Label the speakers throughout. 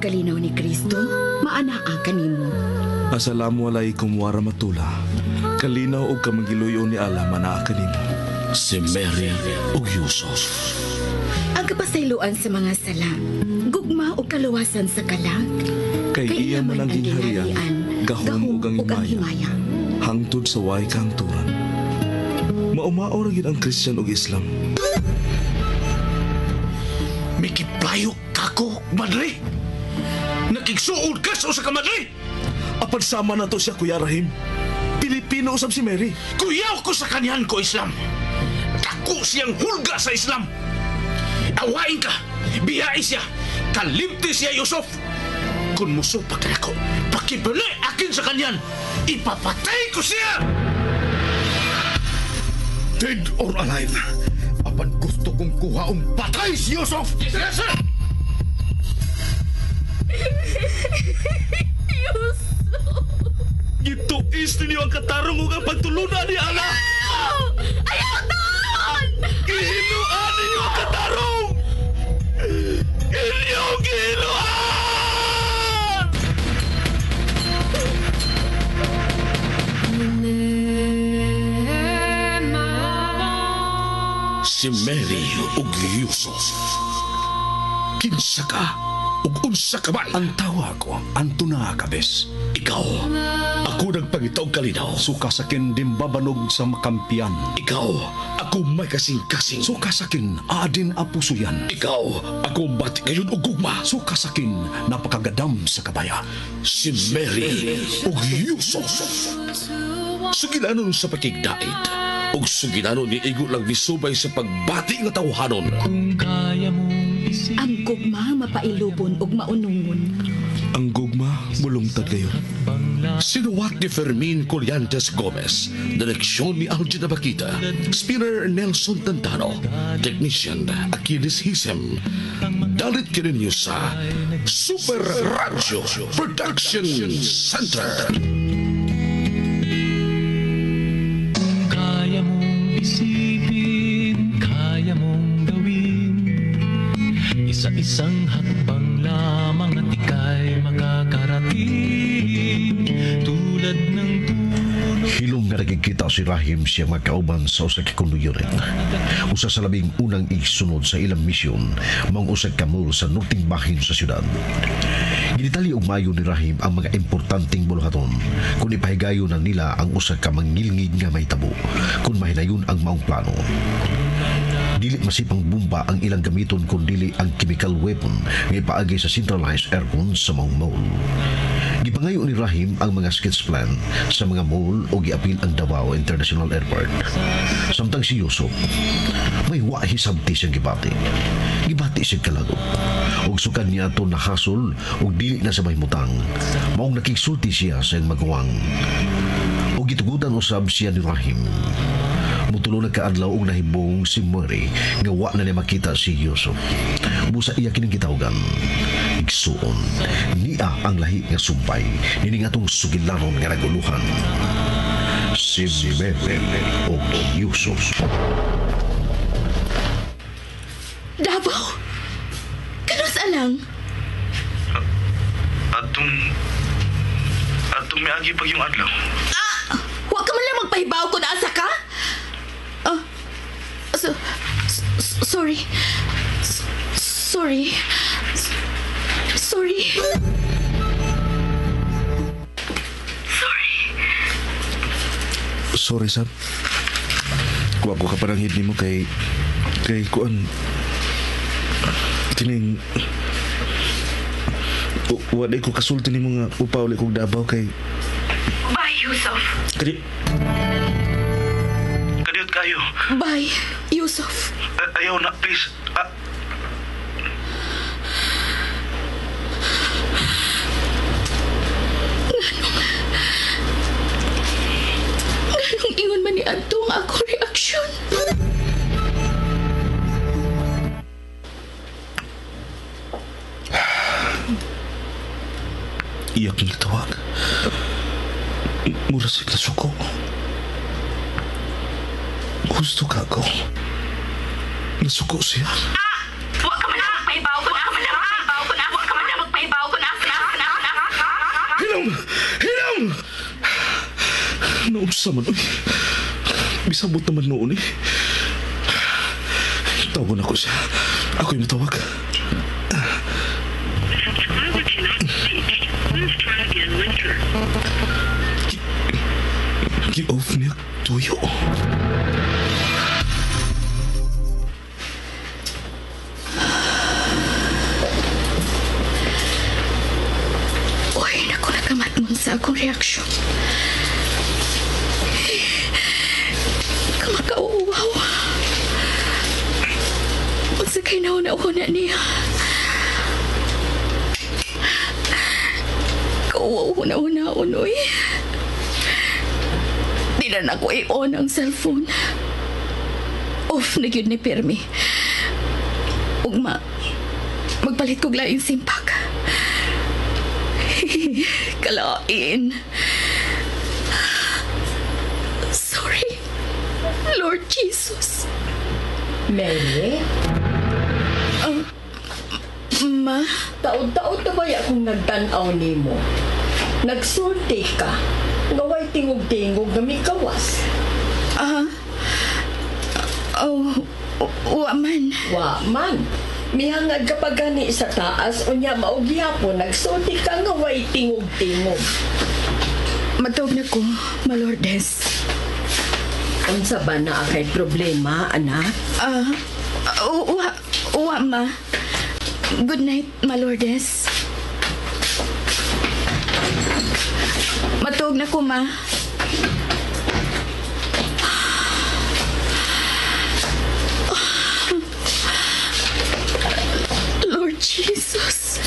Speaker 1: kalinaw ni Kristo, maanaa kanimo.
Speaker 2: Assalamualaikum warahmatullah. Kalinaw og kamangiluyo ni Allah manaa kanimo.
Speaker 3: Si Mary ug Yusuf.
Speaker 1: Ang kapasayloan sa mga sala, gugma o kaluwasan sa kalag.
Speaker 2: Kay iya man ang gingharian, gahom ug ang himaya. Hangtod sa way kahangturan. Maumao ra gyud ang Christian ug Islam.
Speaker 3: Mikiplayo kako, madre. Nakigsuod ka sa usa ka madre.
Speaker 2: Apan sama na to siya, Kuya Rahim. Pilipino usab si Mary.
Speaker 3: Kuyaw ko sa kanyan ko, Islam. Dako siyang hulga sa Islam. Awain ka, biyai siya, kalimti siya, Yusuf. Kung musupak na ako, pakibali akin sa kanyan, ipapatay ko siya!
Speaker 4: Dead or alive, apan gusto kong kuhaong patay si Yusuf!
Speaker 3: Yes, sir!
Speaker 5: Yusuf!
Speaker 2: Gituis ninyo ang katarong ug ang pagtulunan ni Allah!
Speaker 5: Ayaw taon!
Speaker 2: Gihinuan ninyo ang katarong! Inyong gihinuan!
Speaker 3: Si Mary ug Yusuf. Kinsa ka ug unsa ka man?
Speaker 4: Ang tawa ko, Antona Cabes.
Speaker 3: Ikaw, ako nagpangita og kalinaw.
Speaker 4: Suka sakin dimbabanog sa makampiyan.
Speaker 3: Ikaw, ako may kasing-kasing.
Speaker 4: Suka sakin adin apusuyan.
Speaker 3: Ikaw, ako bati ngayon og gugma.
Speaker 4: Suka sakin napakagadam sa kabaya.
Speaker 3: Si Mary ug Yusuf. Sugilanon sa pakigdait ug sugilanon ni igo lang misubay sa pagbati nga tawhanon.
Speaker 1: Ang gugma mapailubon ug maunungon.
Speaker 2: Ang gugma mulungtad kayo.
Speaker 3: Sinuwat ni Fermin Collantes Gomez, direksyon ni Algin Abakita, spinner Nelson Tantano, technician Achilles Hisem. Dalit kininyo sa Super Radio Production Center.
Speaker 6: Kaya mong isipin, kaya mong gawin. Isa-isang hakbang lamang at ika'y makakarating. Tulad ng puno.
Speaker 7: Hilom nga nakikita si Rahim siya magkauban sa usa ka condo unit. Usa sa labing unang igsunod sa ilang misyon, maong usa ka mall sa norteng bahin sa syudad. Gidetali og maayo ni Rahim ang mga importanteng buluhaton kung ipahigayon na nila ang usa ka mangilngig nga mahitabo kung mahinayon ang maong plano. Dili masipang bomba ang ilang gamiton kun dili ang chemical weapon nga ipaagi sa centralized aircon sa maong mall. Gipangayo ni Rahim ang mga sketch plan sa mga mall o giapil ang Davao International Airport. Samtang si Yusuf, may wahi sabti siyang gibati. Gibati siyang kalagot. Og sukad niya ato nahasol og dili na sa mahimutang. Maong nakigsulti siya sa iyang maguwang. Og gitugutan usab siya ni Rahim. Mutulo na kaadlaw og nahibong si Mary nga wa na niya makita si Yusuf. Busa iya kining gitawgan. Igsuon, niya ang lahi nga sumpay nining atong sugilanon nga naguluhan. Si Mary og Yusuf.
Speaker 1: Davao! Kanus alang?
Speaker 2: Atong miagi pag yung adlaw.
Speaker 1: Ah! Wa ka man lang magpahibaw kung naasa ka? Sorry. Sorry. Sorry. Sorry.
Speaker 2: Sorry, Sab. Kuha ko ka parang hid nimo kay kuan. Kining wala ko kasulti nimo nga upauli kog Davao kay
Speaker 1: Bye, Yusuf.
Speaker 2: Kadiyot kayo.
Speaker 1: Bye, Yusuf.
Speaker 2: Ayaw na, please.
Speaker 1: Nganong ingon man ni Adto ang ako reaksyon?
Speaker 2: Iyak ng tawag. Mura siya nasuko. Gusto ka ako. Nasuko siya.
Speaker 5: Wa ka man lang magpahibaw kung asa ka. Wa ka man lang magpahibaw kung
Speaker 2: Sa man, uy. Bisabot naman noon eh. Tawagan ako siya. Ako'y matawag.
Speaker 8: The subscriber cannot be reached. Please try again later.
Speaker 2: Gi-off niya tuyo.
Speaker 1: Uy, naku, nakamatngon sa akong reaksyon. Kamakauwaw. Unsa kay nauna-una niya. Kauwaw huna-una, uy. Di na nako i-on ang cellphone. Off na gyud ni Permi. Ugma, magpalit kog laing simpak. Kalain. Sorry, Lord Jesus.
Speaker 9: Mary,
Speaker 1: Ma,
Speaker 9: taod-taod na baya kung nagtanaw nimo? Nagsulti ka. Gaway tingog-tingog nga mikawas.
Speaker 1: Oh, wa man.
Speaker 9: Wa man. Mihangad ka pa gani sa taas unya mao gihapon nagsulti ka nga way tingog-tingog.
Speaker 1: Matawag na ko, Ma Lourdes.
Speaker 9: Unsa ba na kay problema, anak?
Speaker 1: Wa, wa, ma. Good night, Ma Lourdes. Matawag na ko, ma. Lord Jesus,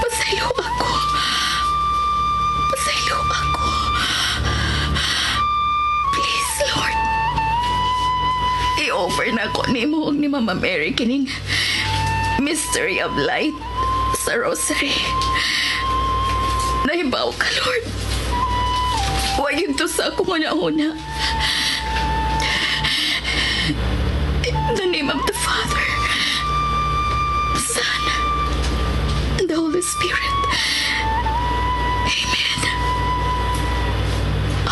Speaker 1: pasaylo ako. Pasaylo ako. Please, Lord. I-offer na ko ni mo ug ni Mama Mary kining Mystery of Light sa Rosary. Nahibaw ka, Lord. Huwag yun to sa akong una-una. In the name of the Father, Son, and the Holy Spirit. Amen.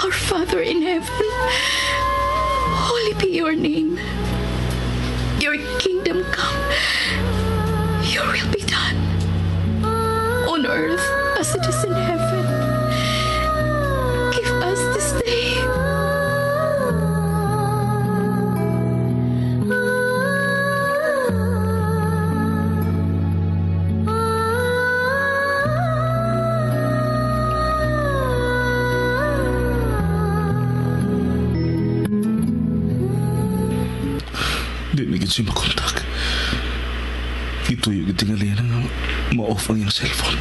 Speaker 1: Our Father in heaven, holy be your name. Your kingdom come. Your will be done on earth as it is in heaven. Give us this day
Speaker 2: Di na gid siya makontak. Ituyo gid tingali na nga ma-off ang iyang cellphone.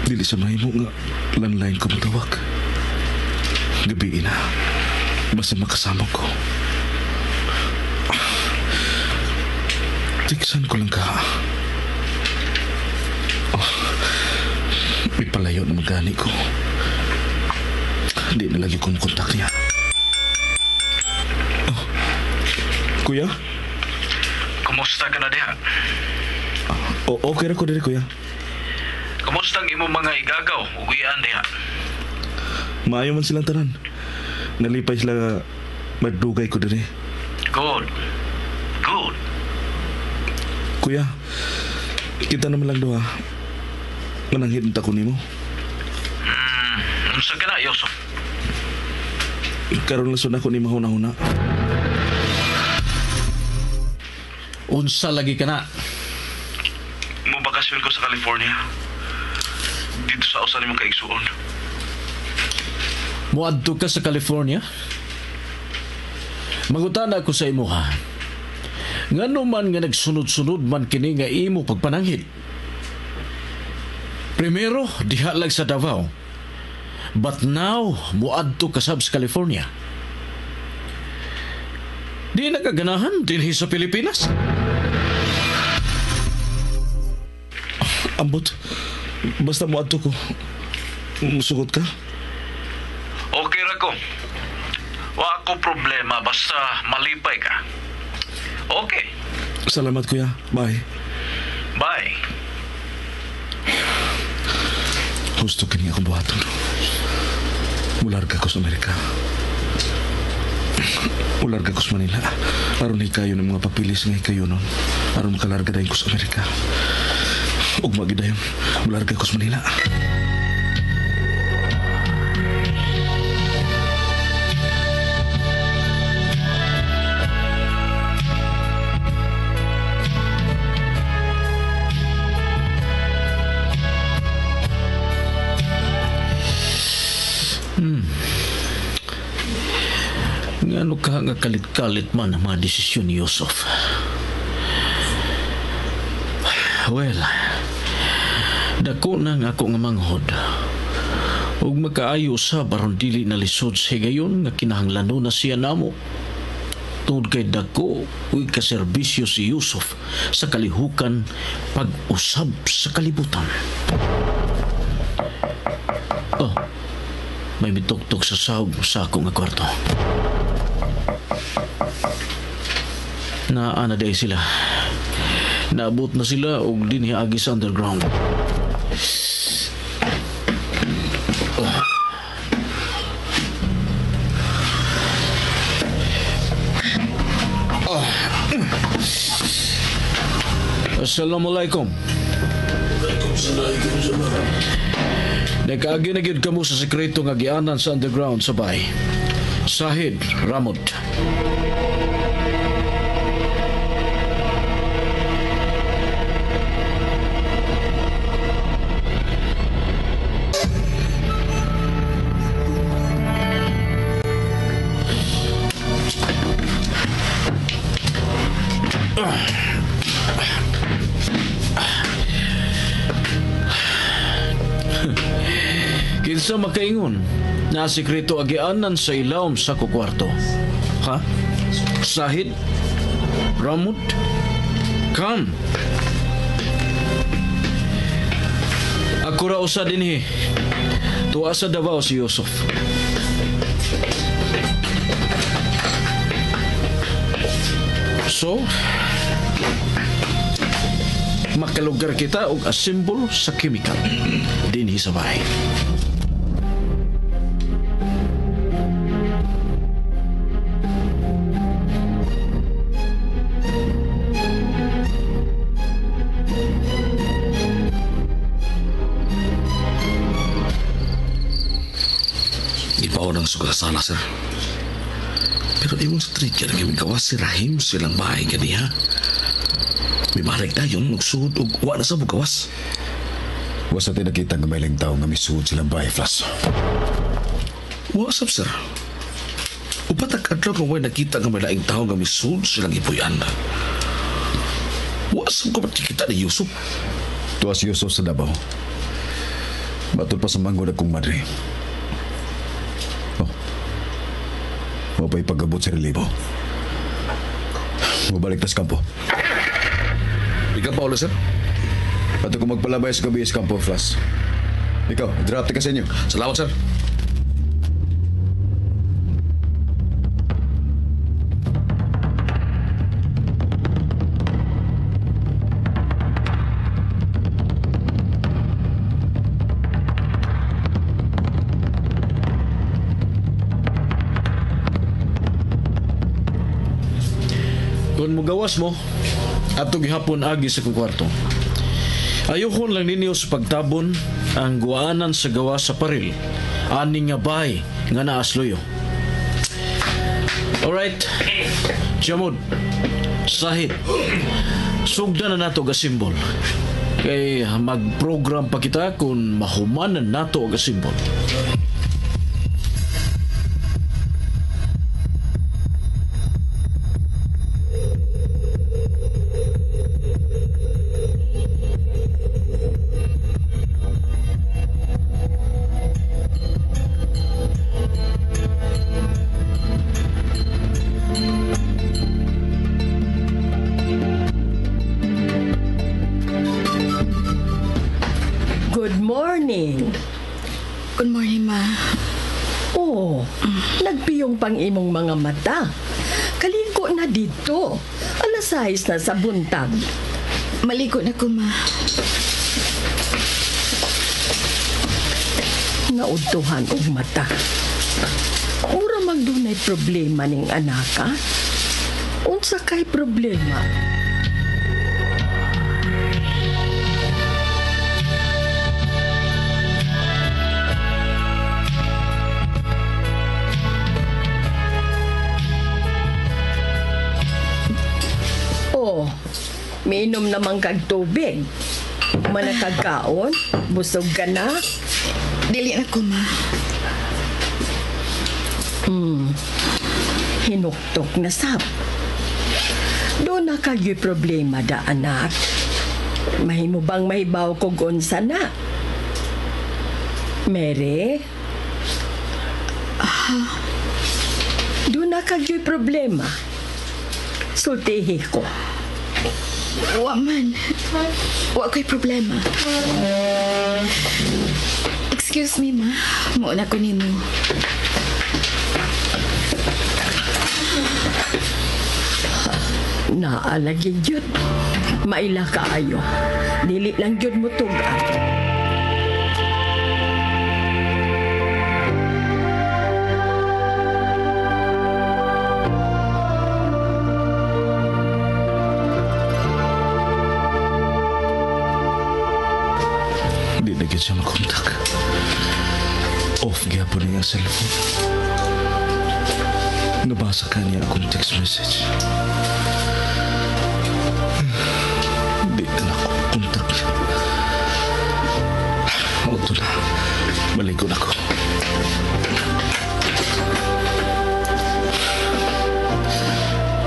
Speaker 2: Dili sa mahimo nga landline ko matawag. Gabi na. Basta makasama ko. Tiksan ko lang ka. Oh, may palayo na magani ko. Di na lagi ko makontak niya. Oh, kuya?
Speaker 3: Kumusta ka na diha?
Speaker 2: Okay ra ko diri, kuya.
Speaker 3: Kumusta ang imong mga igagaw ug iyaan diha?
Speaker 2: Maayo man silang tanan. Nalipay sila nga madugay ko diri.
Speaker 3: Good. Good.
Speaker 2: Kuya, kita naman lang duha. Mananghid ta ko nimo.
Speaker 3: Unsa ka na, Yusuf?
Speaker 2: Karon lang ako ni mahuna-huna.
Speaker 10: Unsa lagi ka na?
Speaker 2: Mubakasyon ko sa California. Dito sa usa nimong kaigsuon.
Speaker 10: Muadto ka sa California? Mangutana ko sa imo ha. Ngano man nga nagsunod-sunod man kini nga imo pagpananghid? Primero, diha lang sa Davao. But now, muadto ka sab sa California. Di nagaganahan dinhi sa Pilipinas?
Speaker 2: Ambot, basta muadto ko. Musugot ka?
Speaker 3: Okay ra ko. Wa ko problema basta malipay ka. Okay.
Speaker 2: Salamat, kuya. Bye.
Speaker 3: Bye.
Speaker 2: Gusto kini akong buhaton. Mularga ko sa Amerika. Mularga ko sa Manila. Aron hikayo ng mga papilis nga hikayo nun. Aron makalarga dayon ko sa Amerika. Ug magidayon, mularga ko sa Manila.
Speaker 10: Ngano ka nga kalit-kalit man ang mga desisyon ni Yusuf. Well, dako na nga ako nga manghod. Ug makaayo sa baron dili na lisod sa higayon nga kinahanglanon na siya namo. Tungod kay dako uy kaserbisyo si Yusuf sa kalihukan pag-usab sa kalibutan. Oh, may mitoktok sa sahog sa ako nga kwarto. Naa na day sila. Naabot na sila og dinhi agi sa underground. Oh. Oh. Assalamualaikum. Nakaagi na gyud kamo sa sekreto nga gianan sa underground sa bay. Sahid Ramot. Kinsa makaingon na sekreto agianan sa ilawom sa kukwarto? Ha? Sahid? Ramot? Come! Ako ra usa dinhi. Tuwa sa Davao si Yusuf. So, makalugar kita og assemble sa chemical dinhi sa bahay.
Speaker 2: Ipaw ng sugasala, sir. Pero ingon sa trigger nga migawas si Rahim silang bahay ganiha. Mibalik dayon nagsuod og wa na sa bugawas.
Speaker 4: Wa sa tinakita nga may lang tao nga misuod silang bahay, Flash.
Speaker 2: Wa sab, sir. Upat ang adlaw nga way nakita nga may laing tao nga misuod silang ipuyan. Wa sab ko makikita ni Yusuf.
Speaker 4: Tuwa si Yusuf sa Davao. Matod pa sa manggod akong madre. Oh. Wa pa'y pag-abot sa relibo. Mabalik tas kampo.
Speaker 2: Ikaw, Paolo, sir?
Speaker 4: Ato ko magpalabay sa gabi sa kampo, Flash. Ikaw, draft ka sa inyo.
Speaker 2: Salamat, sir.
Speaker 10: Kung mugawas mo, ato gihapon agi sa kwarto. Ayokon lang ninyo sa pagtabon ang guaanan sa gawa sa paril. Ani nga bahay nga naasloyo. Alright. Jamod. Sahid. Sugdan na nato ga simbol. Kay mag-program pa kita kung mahumanan nato ga simbol.
Speaker 9: Good morning.
Speaker 1: Good morning, ma.
Speaker 9: Oh, nagpiyong pang imong mga mata. Kaliko na dito. Alas 6 na sa buntag.
Speaker 1: Maliko na ko, ma.
Speaker 9: Naudtuhan og mata. Ura magdunay problema ning anak, ha? Unsa kay problema? Oh, miinom naman kag tubig. Manakagkaon, busog ka na.
Speaker 1: Dili na ko, ma.
Speaker 9: Hinuktok na sab. Doon na kagyo'y problema da, anak. Mahimo bang mahibaw ko unsa na? Mary? Doon na kagyo'y problema. Sultihi ko.
Speaker 1: Wa man. Wa ko'y problema. Excuse me, ma. Mauna ko nimo.
Speaker 9: Naalagi gyud. Maila kaayo. Dili lang gyud mo tug-an.
Speaker 2: Di na gyud siya makontak. Off gyapon niya ang cellphone. Nabasa ka niya akong text message. Di na ako kontak niya. Auto na. Maligo na ko.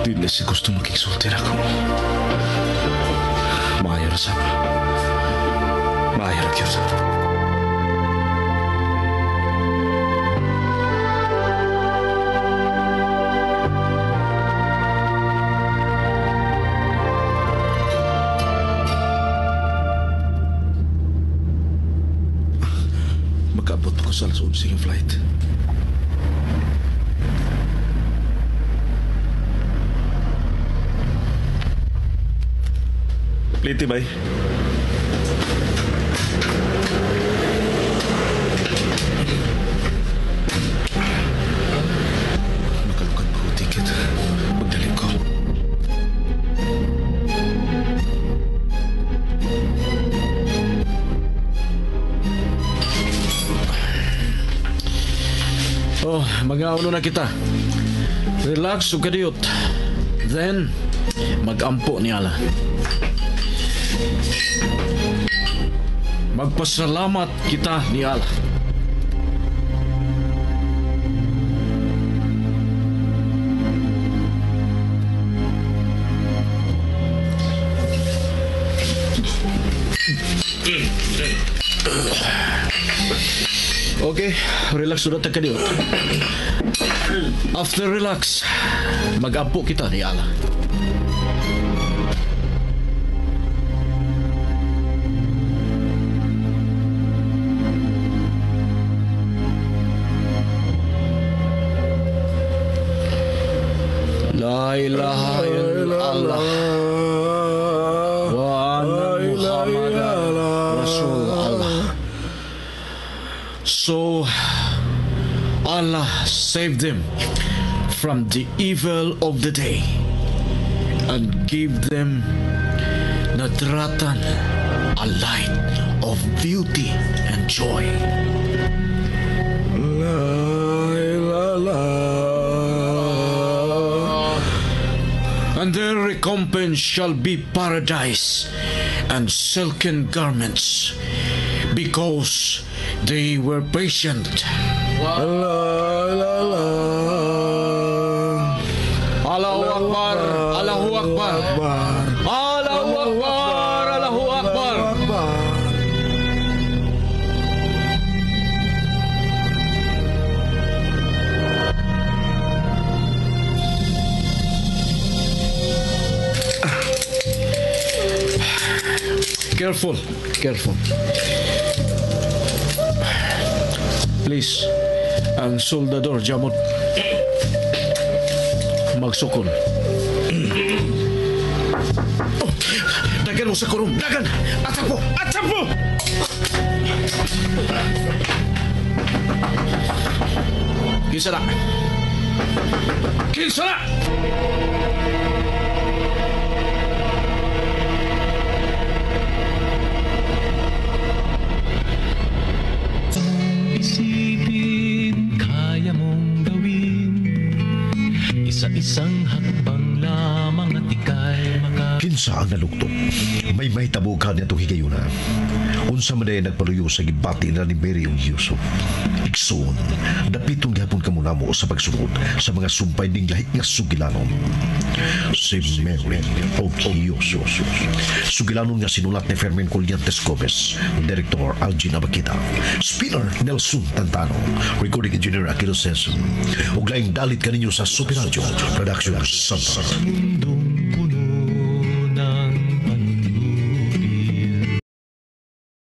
Speaker 2: Di na siya gusto makiksulti na ako. Maayo ra sab. Maayo ra gyud. Makaabot pa ko sa alas 11 yung flight. Pliti, bay. Makalukad pa ko ticket. Magdali ko.
Speaker 10: Oh, mag-auno na kita. Relax ug kadiyot. Then, mag-ampo ni Ala. Magpasalamat kita ni Ala. Okay, relax ulit ka kadiyot. After relax, mag-ampo kita ni Ala. La ilaha illallah wa anna Muhammadan Rasul Allah. So Allah saved them from the evil of the day and gave them nadratan, a light of beauty and joy. And their recompense shall be paradise and silken garments, because they were patient. Allahu Akbar, Allahu Akbar, Allahu Akbar, Allahu Akbar. Careful, careful. Please, ang soldador jamot magsukol.
Speaker 3: Oh, dagan mo sa kurum, dagan! Atap mo! Atap mo! Kinsa na? Kinsa na?
Speaker 6: Isipin, kaya mong gawin. Isa-isang hakbang lamang at ika'y maka
Speaker 7: Kinsa ang naluktok? May mahitabo ka niya itong higayuna. Unsa man day nagpaluyo sa gibati na ni Mary ug Yusuf. Igsoon, dapiton gihapon kamo namo sa pagsunod sa mga sumpay ning lahi nga sugilanon. Si Mary ug Yusuf. Sugilanon nga sinulat ni Fermin Colliantes Gomez, Director Algin Abakita, Spinner Nelson Tantano, Recording Engineer Aquilo Senson. Ug laing dalit kaninyo sa Super Radio Production Center.
Speaker 6: Mundong